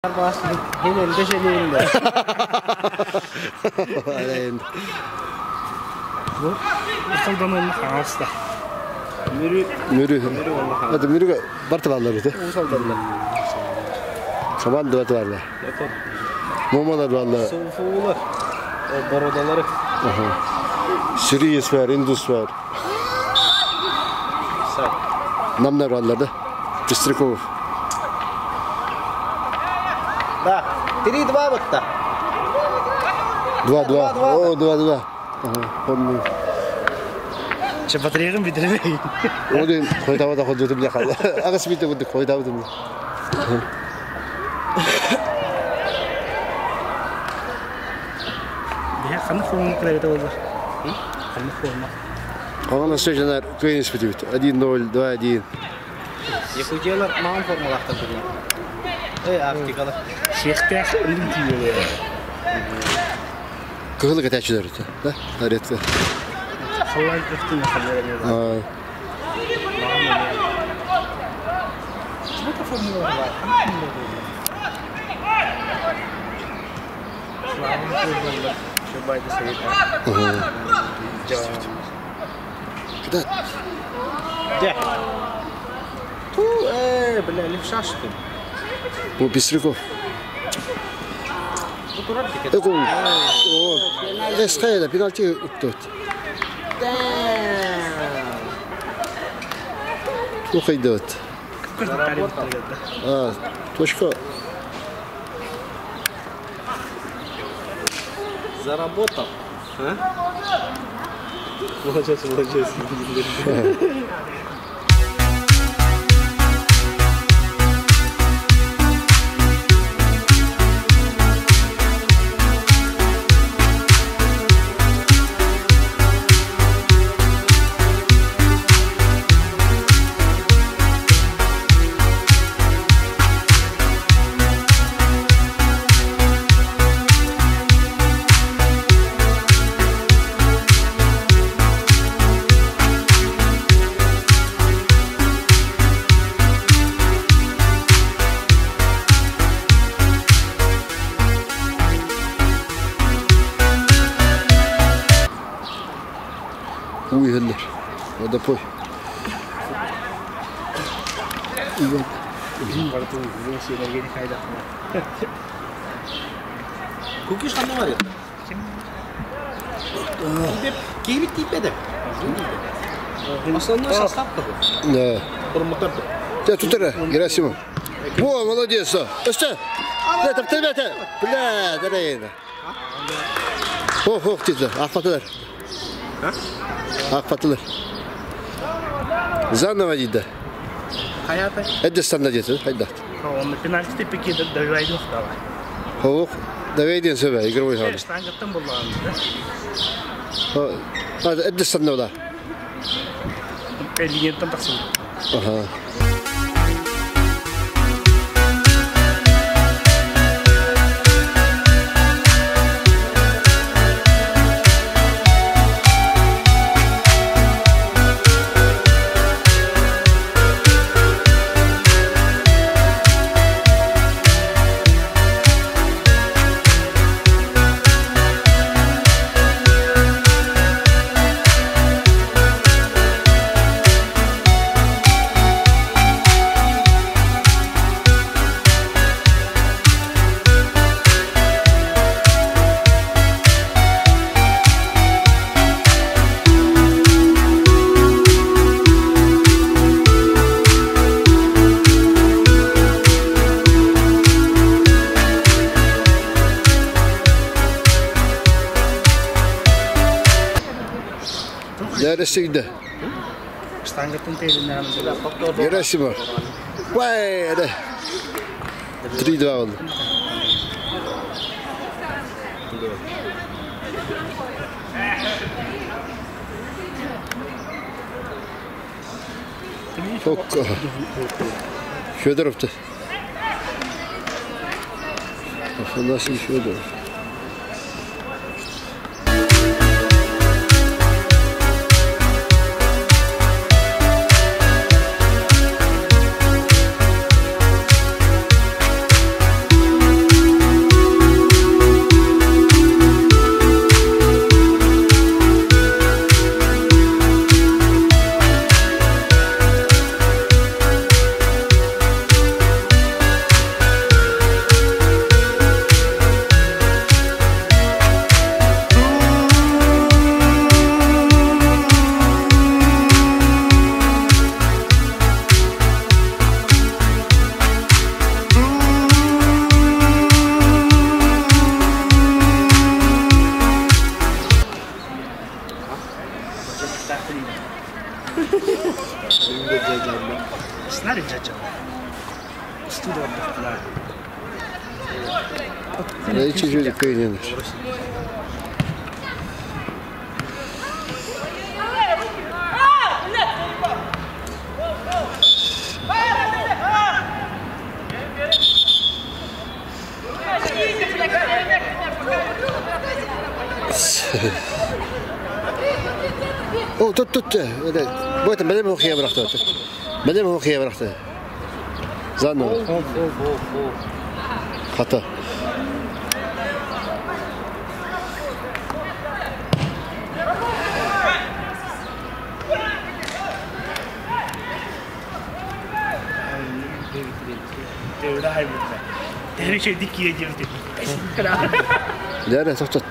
Мүрү. Это Мүрүгө барта бааллар ити. Команда барта бааллар. Момалар бааллар. Суфулар. Бородалары. Сириес бар, Индус бар. Намнар бааллар да. Пестряков. Да. 3-2 бытта. 2-2. О, 2-2. Ага, помню. Че батареягын бүтүрбей. Один хойдабата ходутум яхал. Агас бите будды хойдабытым. Бия ханны форма кылабыта болар. Ханны форма. Аны сөженер кыйын испитибит. 1-0, 2-1. Якутиялар маҕан формалаахтар бүгүн. Э, Арктикалар. Сиэхтээх ылын тиийэлэр. Кыһылы кэтээччилэр это, да? Редко. Халлаан көхтүн халлаан. Чего-то формула бар. Слава Шубайда совета. Куда? Де? Ту, бля, левша что ли? Бу Пестряков. Эко. О, эсхайда пенальти уттут. Ухайдат. А, точка. Заработал. А? Молодец, молодец. Уйгыллар. Водопой. Кукиш ханна бар еді. Кибит типеде. Основной состав такой. Да. Промотор. Ты тут Герасимов. Во, молодец. Что? Да, там ребята. Бля, да, Ох, ох, ты, ахпатылар. Ахпатылар. Заново дейді. Хаята. Эдде станда дейді, хайда. Он пенальти тепеки добивайды уқтала. Ох, давай сөбе, игровой хал. Штангаттан болған, да? А, эдде станда ола. Линияттан тақсын. Ага. Яресигде. Штангаттан тейден Герасимов. Вай, да. 3-2 oldu. Çok Федоров'ta. Афанасий Федоров. Ичи кыйнын. О, тут тут Бу это бэлэм хия бырахта. Бэлэм хия бырахта. Заново. Хата. Дээрэ, тохтот.